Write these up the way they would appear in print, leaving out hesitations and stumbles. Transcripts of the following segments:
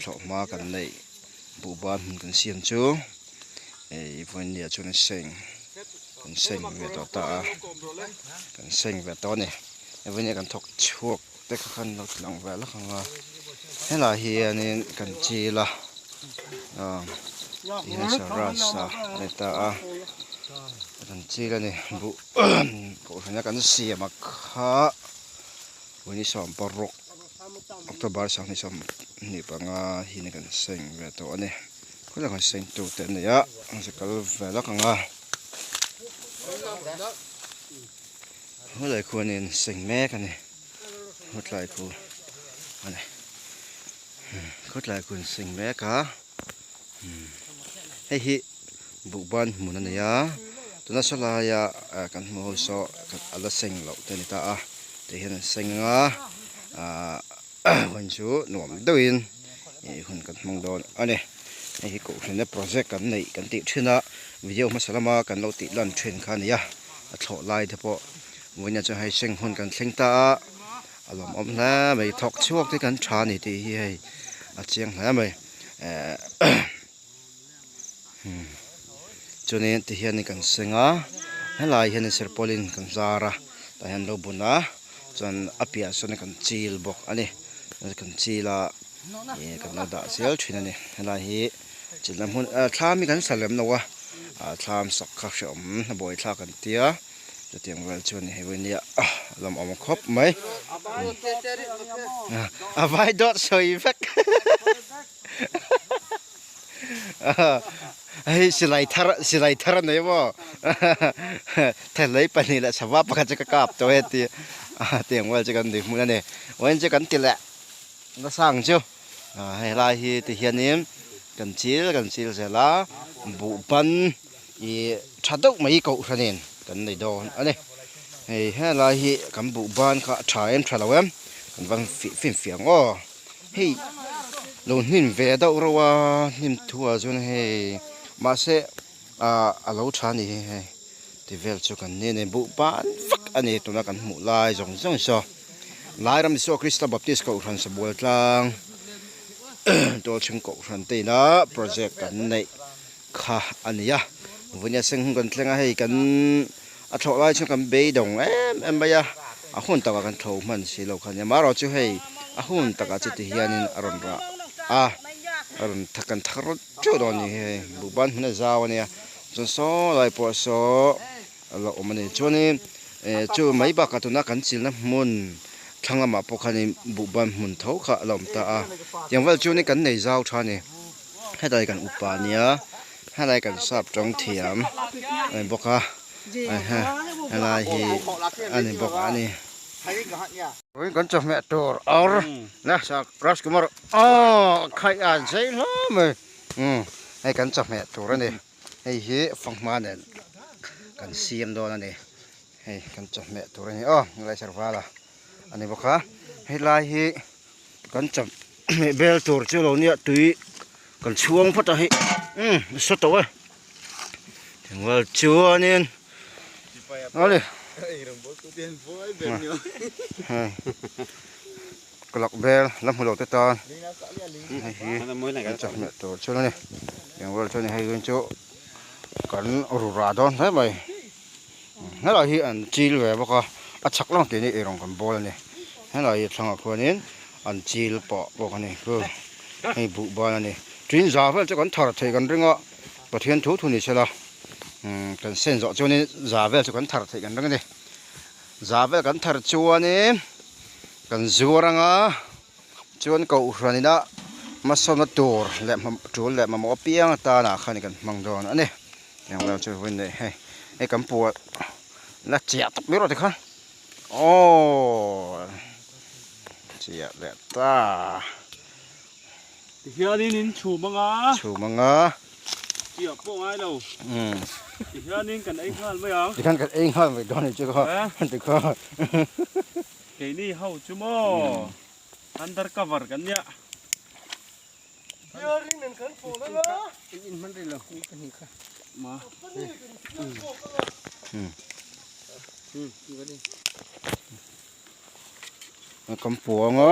thlawh hma kan neih buhban hmun kan siam chu hei vawinia chuan a seng kan seng ve tawh ta a kan seng ve tawh a ni vawinia kan thawk chhuak te kha khan lo ti lang ve lawk ang a helaiah hianin kan chil a ah tihian saras a ni ta a kan chil a ni buh kohhrana kan siam a kha vawiin 16 October 2025 hian kan seng ve tawh a ni khawilai kan seng tu te an nei a an se kal ve lawk ang a khawilai khuanin seng mek a ni khawtlai khu a ni khawtlai khu an seng mek a hei hi buhban hmun a nei a tuna saw laia kan hmuh ho saw a la seng loh te a ni ta a tih hian an seng anga ahh hun chu nuam deuhin ih hun kan hmang dawn a ni hei hi kohhrana project kan neih kan tih thin a video hmasa lama kan lo tih lan thin kha a ni a a thlawh lai te pawh vawiinah chuan hei seng hun kan thleng ta a a lawmawm hle mai thawk chhuak te kan tha a ni tih hi hei a chiang hle mai ehh. Chuanin tihianin kan seng a helai hianin serpawlin kan zar a tah hian an lo bun a chuan a piahah sawn kan chil bawk a ni kan chil a ih kan lo dah zel thin a ni helai hi chilna hmun ah thlam hi kan sa lem lo a ah thlam sak kha hrehawm a buaithlak an tia chutiang vel chu a ni hei nia a lawmawm khawp mai a vai dawt sawi vek. Hei silai thar silai thar a nei maw thelei pahnih leh sava pakhat chu ka kap tawh e tih tiang vel chu kan ni hmun a ni vawiin chu kan ti leh nasa ang chu hei lai hi ti hianin kan chil kan chil zel a buhban ih tha deuh mai kohhranin kan nei dawn a ni hei helai hi kan buhban kha a tha em tha lo em kan va finfiah ang aw. Hei lo hnim ve deuh reuh a hnim thuah chuan hei mahse ah a lo tha a ni hi hei ti vel chu kan ni a ni buh ban vek a ni tuna kan hmuh lai zawng zawng saw Lairam Isua Krista Baptist Kohhran Sabual tlang Tualchhung Kohhran te ina project kan neih kha a ni a vawiin a seng hun kan thleng a hei kan a thlawh lai chuan kan beidawng em em mai a a hun takah kan tho hman si lo kha nia marawh chu hei a hun takah chuti hianin a rawn rah a a rawn kan thar teuh dawn a ni hei buhban hmun a zau a nia chuan saw lai pawh saw a la awm a ni chuanin eh chu mai bakah tuna kan chilna hmun thlang lamah pawh khanin buhban hmun tho kha a la awm ta a tiang vel chuanin kan nei zau tha a ni. Hetlai kan upa ania helai kan sap tawng thiam a ni bawk a helai hi a ni bawk a ni. Vawiin kan chawhmeh tur ar na Rajkumar aw khaih a zei hle mai hei kan chawhmeh tur a ni hei hi fanghma nen kan siam dawn a ni hei kan chawhmeh tur a ni aw helai servala a ni bawk a helai hi kan chawhmeh bel tur chu lo nia tui kan chhuang phawt a hei umm a sa tawh e tingval chuanin awle kalak bel la hmu lo te tan hei hi kan chawhmeh tur chu a ni tingval chuan hei chu kan ru rah dawn hle mai. Helai hi an chil ve bawk a a chhak lang tih ni eirawng kan bawl a ni helai hi a thlangah khuanin an chil pah bawk a ni chu hei buhban a ni tin za vel chu kan thar theih kan ring a Pathian thu thu ni sela umm kan sen zawh chuanin za vel chu kan thar theih kan ring a ni za vel kan thar chuanin kan zuar anga chuan kohhran ina hmasawnna tur leh tul leh mamawh apiang atana khan kan hmang dawn a ni. Tiang vel chu vawiin leh hei hei kan puah la chiah tak mai rawh tikhan aww chiah leh ta. Tihianin in chhum anga. Chhum anga. Chiah pawh ngai lo. Tihianin kan ei nghal mai ang. Tikhan kan ei nghal mai dawn a ni chu kha tikhan. Keini ho chu maw undercover kan nia. Kan puang a.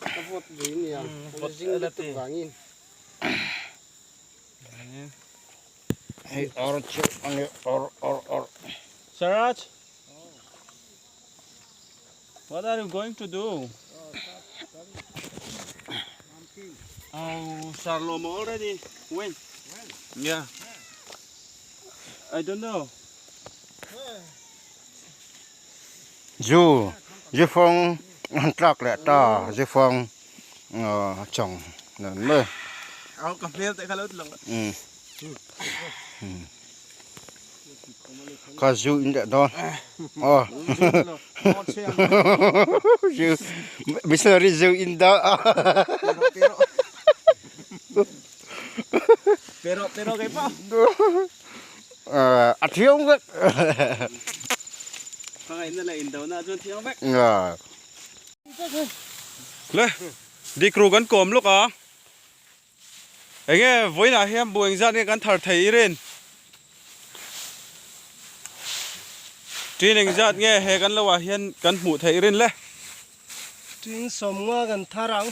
A vawt lui nia, a zing lutuk vangin. Hei or chu ange or or or. Saraj, what are you going to do? Oh, Sarloma already went. Yeah. I don't know. Zu zu fawng an tlak leh ta zu fawng chawng nan mai. Au ka hmel te kha lo ti lang. Ka zu in leh dawn. Aw. Zu missionary zu in da. Pero pero kai pa. A thiang vek. Hmangaihna leh indona chuan thiang vek. Le, dikru kan kawm lawk a. Enge vawiinah hian bu engzat nge kan thar thei i rin? Tin engzat nge he kan lo ah hian kan hmuh theih i rin le? Tin sawmnga kan thar ang.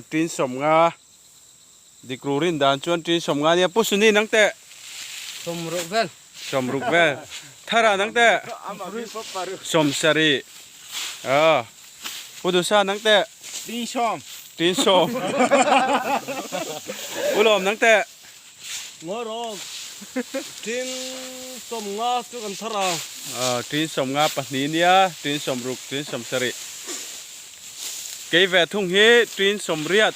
Tin sawmnga. Dik ru rin dan chuan tin sawmnga nia Pu Suni nang teh. Sawmruk vel. Sawmruk vel. Thara nang teh. Sawmsarih. Pu Dusa nang teh. Tin sawm. Tin sawm. Pu Lawm nang teh. Ngawi rawh. Tin sawmnga chu kan thar ang. Tin sawmnga pahnih nia tin sawmruk tin sawmsarih. Kei ve thung hi tin sawmriat.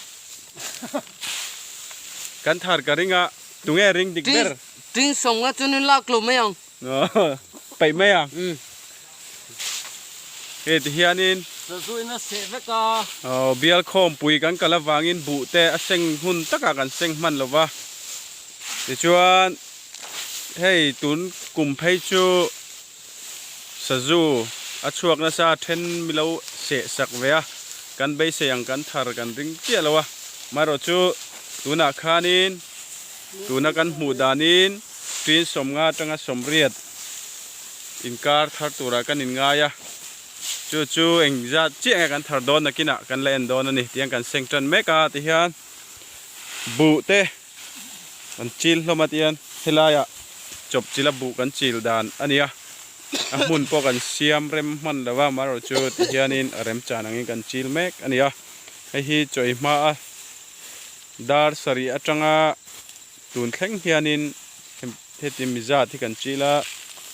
Kan thar ka ring a, tunge ring dik ber? Tin sawmnga chu nin lak lo mai ang. Paih mai ang. Hei ti hianin. Sazu in a seh vek a. Aw, bial khawmpui kan kal avangin buh te a seng hun takah kan seng hman lo va. Tichuan hei tun kum phei chu Sazu a chhuak nasa a then mi lo seh sak ve a, kan beisei ang kan thar kan ring chiah lo a, amaherawh chu tunah khanin tuna kan hmuh danin tin sawmnga atanga sawmriat inkar thar turah kan inngai a, chu chu engzat chiah nge kan thar dawn nakinah kan la en dawn a ni tiang kan seng tan mek a tihian buh te. Kan chil hlawm a tihian helaiah chawp chila buh kan chil dan a ni a, a hmun pawh kan siam rem hman lo va amaherawh chu tihianin a remchan angin kan chil mek a ni a, hei hi chawi hma a dar sarih atanga tun thleng hianin heti mizat hi kan chil a,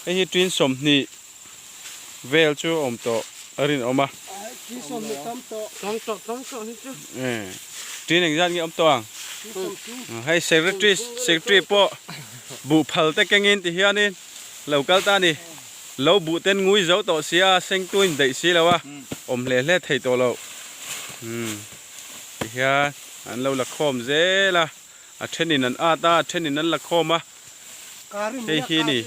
hei hi tin 20 vel chu a awm tawh a rinawm a. Tin engzat nge awm tawh ang? Hei secretary secretary pawh buh phal te kengin ti hianin lo kal ta a ni. Lo buh ten ngui zo tawh sia sengtu in daih si lo a awm hle hle thei tawh lo. Ti hian an lo la khawm zel a. A thenin an at a, a thenin an la khawm a, hei hi ni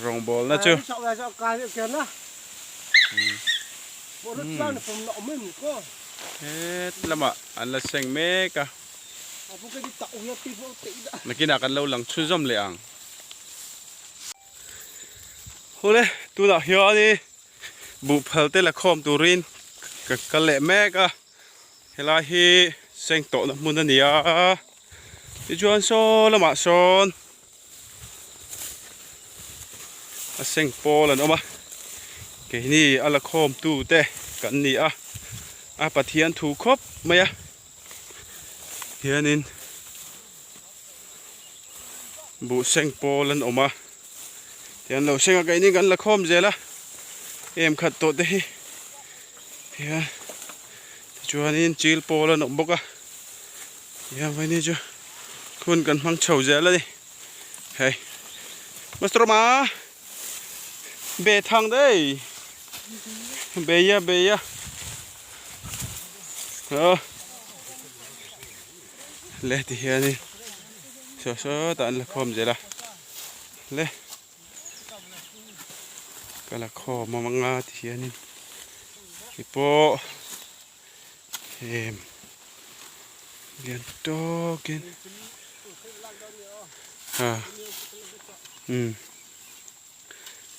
rawngbawlna chu. Het lamah an la seng mek a, nakinah kan lo lang chhunzawm leh ang. Hawle tunah hian buhphal te la khawm turin ka kal leh mek a. Helai hi seng tawhna hmun a ni a, tichuan saw lamah sawn a seng pawl an awm a, keini a la khawm tu te kan ni a, a Pathian thu khawp mai a, hianin buh seng pawl an awm a, tian lo seng a keini kan la khawm zel a, em khat tawh te hi hian tichuanin chil pawl an awm bawk a tihian vawiin chu hun kan hmang chho zel a ni hei master ma be thang daih bei a bei a aw. Le ti hianin saw sawtah an la khawm zel a le ka la khawm awm anga ti hianin hei pawh em lian tawkin a umm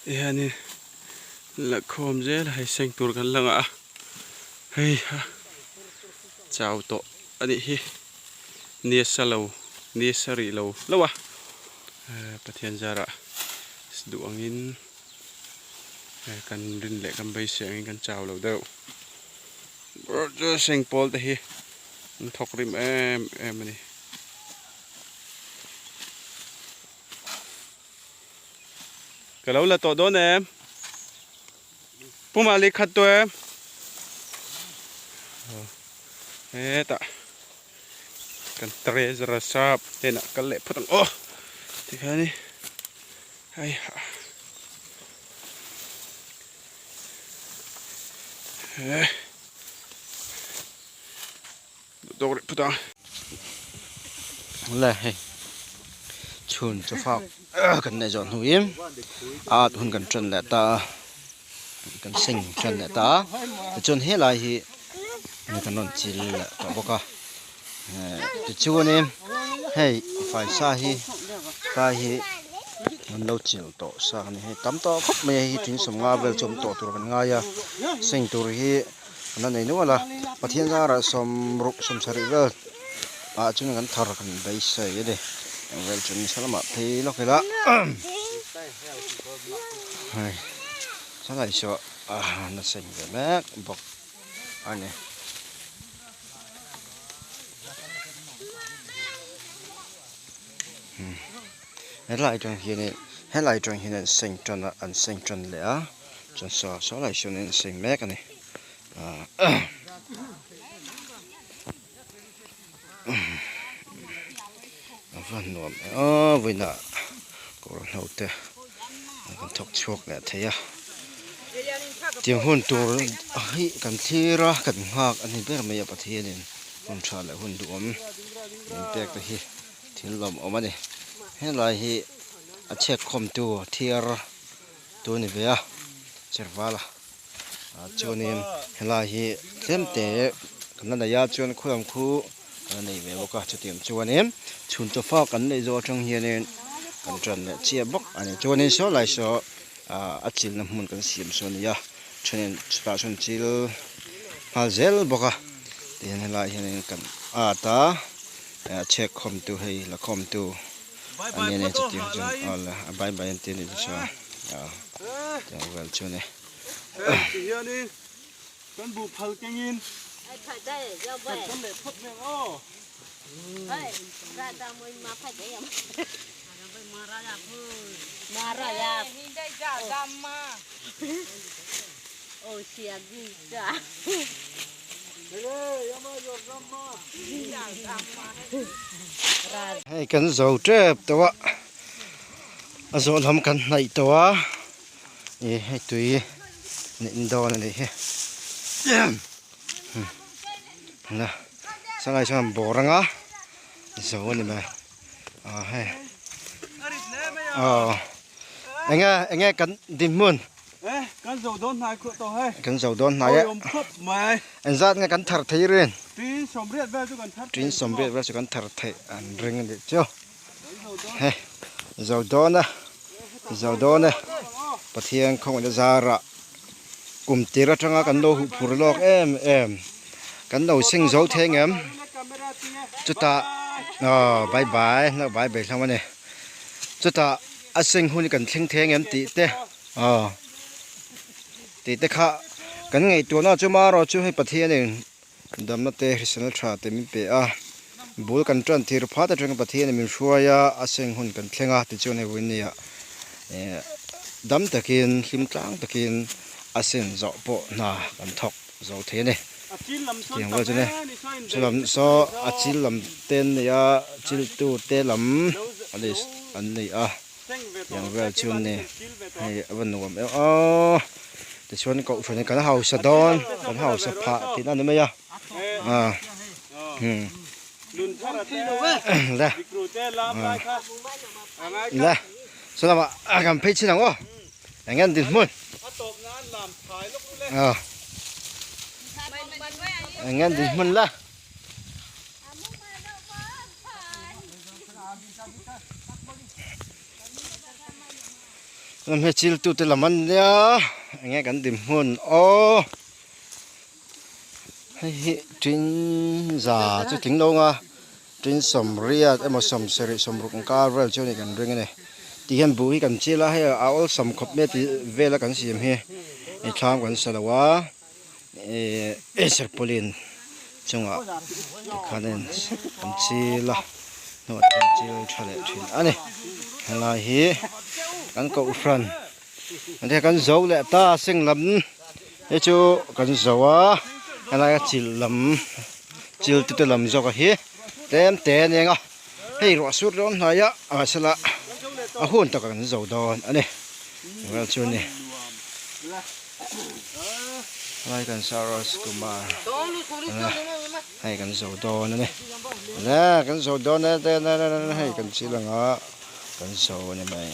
ti hianin la khawm zel a hei seng tur kan la ngah a hei ha. chau tawh a nih hi ni a sa lo ni a sa rih lo hlauh a Pathian zarah duh angin kan rin leh kan beisei angin kan chau lo deuh seng pawl te hi an thawk rim em em a ni. Ka lo la tawh dawn em? Pu Mali khat tawh em? Hetah kan treasure sap hnenah kal leh phawt ang aw tikhian i hei he Dawk leh phut ang. Le hei chhun chu fak kan neih zawh hnuin at hun kan tan leh ta a kan seng tan leh ta a tichuan helai hi kan rawn chil leh tawh bawk a tichuanin hei faisa hi tlai hi an lo chil tawh sa a ni hei tam tawh khawp mai a hei hi thing sawmnga vel chu awm tawh tur kan ngai a seng tur hi. An la nei nual a, Pathian zarah sawmruk sawmsarih vel ah chuan kan thar kan beisei a ni. Eng vel chu nisa lamah phei lawk ila hei chulai saw a nasa in ve mek bawk a ni. Helai atang hianin helai atang hian an seng tan a an seng tan leh a chuan saw saw lai sawn an seng mek a ni a va nuam em aw vawiinah kawr hlo te kan thawk chhuak leh thei a tiang hun tur hi kan thlir a kan nghak a ni ber mai a Pathianin hun tha leh hun duhawm min pek te hi. Thil lawmawm a ni. Helai hi a chhekkhawmtu thiar tu a ni ve a, Chervala. Chuanin helai hi tlem te kan la nei a, chuan khulam khu kan la nei ve bawk a. Chutiang chuanin chhun chawfa kan neih zawh atang hianin kan tan leh chiah bawk a ni. Chuanin saw lai saw a chilna hmun kan siam saw a ni a, thenin chutah sawn chil nghal zel bawk a. Tihian helai hianin kan at a. A chhek khawmtu hei la khawmtu a ni a ni chutiang chuan aw la a bai bai an ti a nih chu saw a tiang vel chu a ni. Hei ti hianin kan buh phal kengin kan kal leh phawt mai ang aw. Hei kan zo tep tawh a a zawh lam kan hnaih tawh a ih hei tui an in dawn a nih hi sangai chuan bawr anga zo a ni mai a hei aw enge enge kan dinhmun. Eh, kan zo dawn hnai khuh tawh hei. Kan zo dawn hnai e. Awm khawp mai. Engzat nge kan thar thei rin? Tin sawmriat vel chu kan thar thei. Tin sawmriat vel chu kan thar thei an ring a nih chu. Hei, zo dawn a, zo dawn e. Pathian khawngaihna zarah kum tir atanga kan lo huh phur lawk em em. Kan lo seng zo thei ngem. Chutah, aw bye bye, lo bye bye hlauh a ni. Chutah a seng hun hi kan thleng thei ngem tih te. Aw tih te kha kan ngaihtuahna chu marawh chu hei Pathianin damna te hriselna tha te min pe a bul kan tan thir phat atanga Pathianin min hruai a a seng hun kan thleng a tichuan hei vawinia eh dam takin hlim tlang takin a sen zawh pawh hna kan thawk zo thei a ni chutiang rual chuan e chulam saw a chil lam te an nei a chil tu te lam an nei a. Tiang vel chu an ni hei a va nuam em aw tichuan kohhran hi kan hausa dawn kan hausa phah tihna a ni mai a ah hmm le le saw lamah kan phei chin ang aw eng nge an dinhmun ah eng nge an dinhmun la. Hei chil tute lam an nia eng nge kan dim hmun aw. Hei hi tin za chu tling lo ang a tin sawmriat emaw sawmsarih sawmruk ang kar vel chu a nih kan ring a ni. Ti hian buh hi kan chil a hei a awlsam khawp mai a tih vela kan siam hi thlam kan sa lo a ihh serpawlin chungah tikhan a an chil a hnuah te hian chil tha leh thin a ni. Helai hi kan kohhran Enge kan zo leh ta sing lam hi chu kan zo a helaia chil lam chil te te lam zawk a hi tlem te a ni ang a hei ruah sur dawn hnai a mahsela a hun takah kan zo dawn a ni vel chu a ni helai kan Saros Kumar hei kan zo dawn a ni le kan zo dawn e hei kan chil ang a kan zo a ni mai.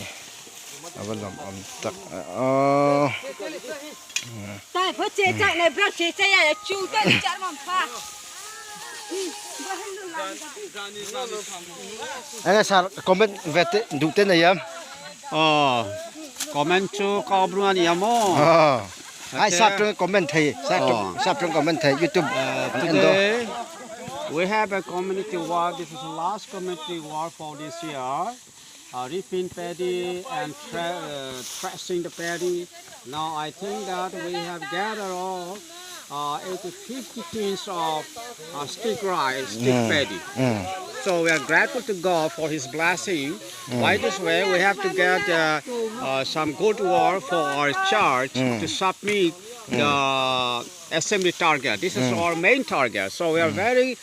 A va lawm awm tak e aw. Enge sir comment ve te duh te nei em? Aw comment chu ka awm rung a nia maw? Aw ai sap tawng comment thei sap tawng sap tawng comment thei youtube an en dawn. Today we have a community work this is the last community work for this year. Reaping paddy and threshing the paddy. Now I think that we have gathered all 80, 50 tins of stick rice, stick paddy. So we are grateful to God for His blessing. By this way, we have to get some good work for our church to submit the assembly target. This is our main target. So we are very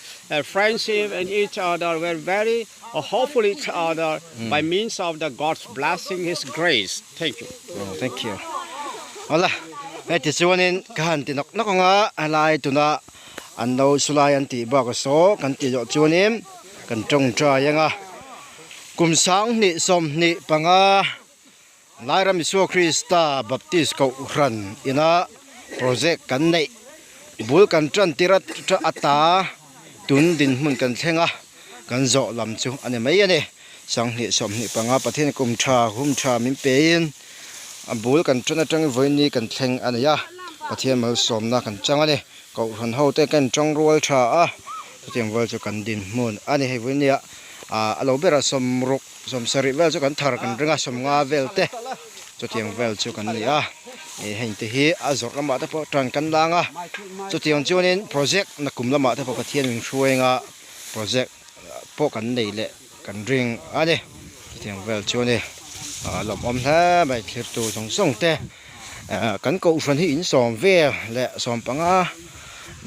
friendship and each other. We are very hopeful each other by means of the God's blessing, His grace. Thank you. Oh, thank you. Hola. Hei ti chuanin ka han ti nawk nawk anga helai tuna an lo sulai an tih bak saw kan tih zawh chuanin kan tawngtai anga kum sanghnih 25 Lairam Isua Krista Baptist Kohhran ina project kan neih bul kan tan tir ata tun dinhmun kan thleng a, kan zawh lam chu a ni mai a ni. 2025 Pathian kum tha hum tha min pein a bul kan tan atangin vawiin kan thleng a ni a, Pathian malsawmna kan chang a ni. Kohhran ho te kan tangrual tha a, chutiang vel chu kan dinhmun a ni. Hei vawiin nia a lo berah 60. 70 vel chu kan thar kan ring a 50 vel te chutiang vel chu kan ni a ih heng te hi a zawrh lamah te pawh tan kan lang a chutiang chuanin project na kum lamah te pawh Pathian min hruai anga project pawh kan nei leh kan ring a ni chutiang vel chu a ni a lawmawm hle mai thirtu zawng zawng te ah kan kohhran hi insawm vel leh 15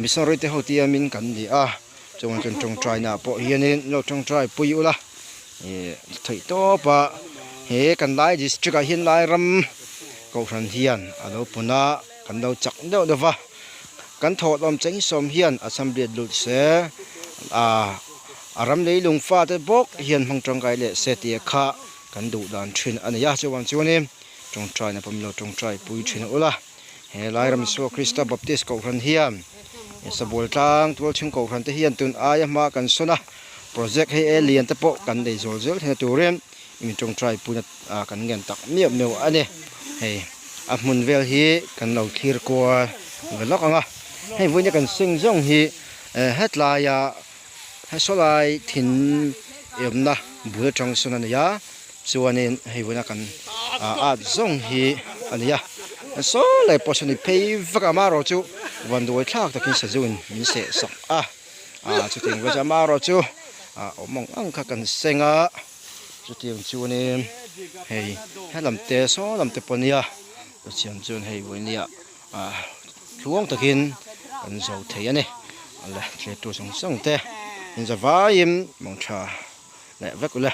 missionary te ho tiamin kan ni a. Chuan chuan tawngtaina pawh hianin lo tawngtai pui ula ih theih tawp a he kan lai district ah hian lai ram kohhran hian a lo pun a kan lo chak deuh deuh va kan thawhlawm cheng sawm hian assembly ah lut se ah a ram leilung fate bawk hian hmang tangkai leh se tih kha kan duh dan thin a ni a chuvang chuanin tawngtaina pawh min lo tawngtai pui thin ula he lai ram Isua Krista Baptist kohhran hian. Sabual tlang tualchhung kohhran te hian tun aia hma kan sawn a, project hei e lian te pawh kan nei zawl zel theihna turin mi tawngtai puina kan ngen tak miau miau a ni. Hei a hmun vel hi kan lo thlir kual ve lawk ang a, hei vawiin kan seng zawng hi hetlaia he sawlai thin awmna bul atang sawn a ni a, chuanin hei vawiina kan at zawng hi a ni a. Saw leh pawh saw ni phei vek a amaherawh chu vanduai thlak takin sazu in min seh sak a ah chutiang vel chu amaherawh chu ah awm ang ang kha kan seng a chutiang chuanin hei helam te saw lam te pawh nia chutiang chuan hei vawinia ah tluang takin kan zo thei a ni a la thlir tu zawng zawng te in zavaiin mangtha leh vek ule.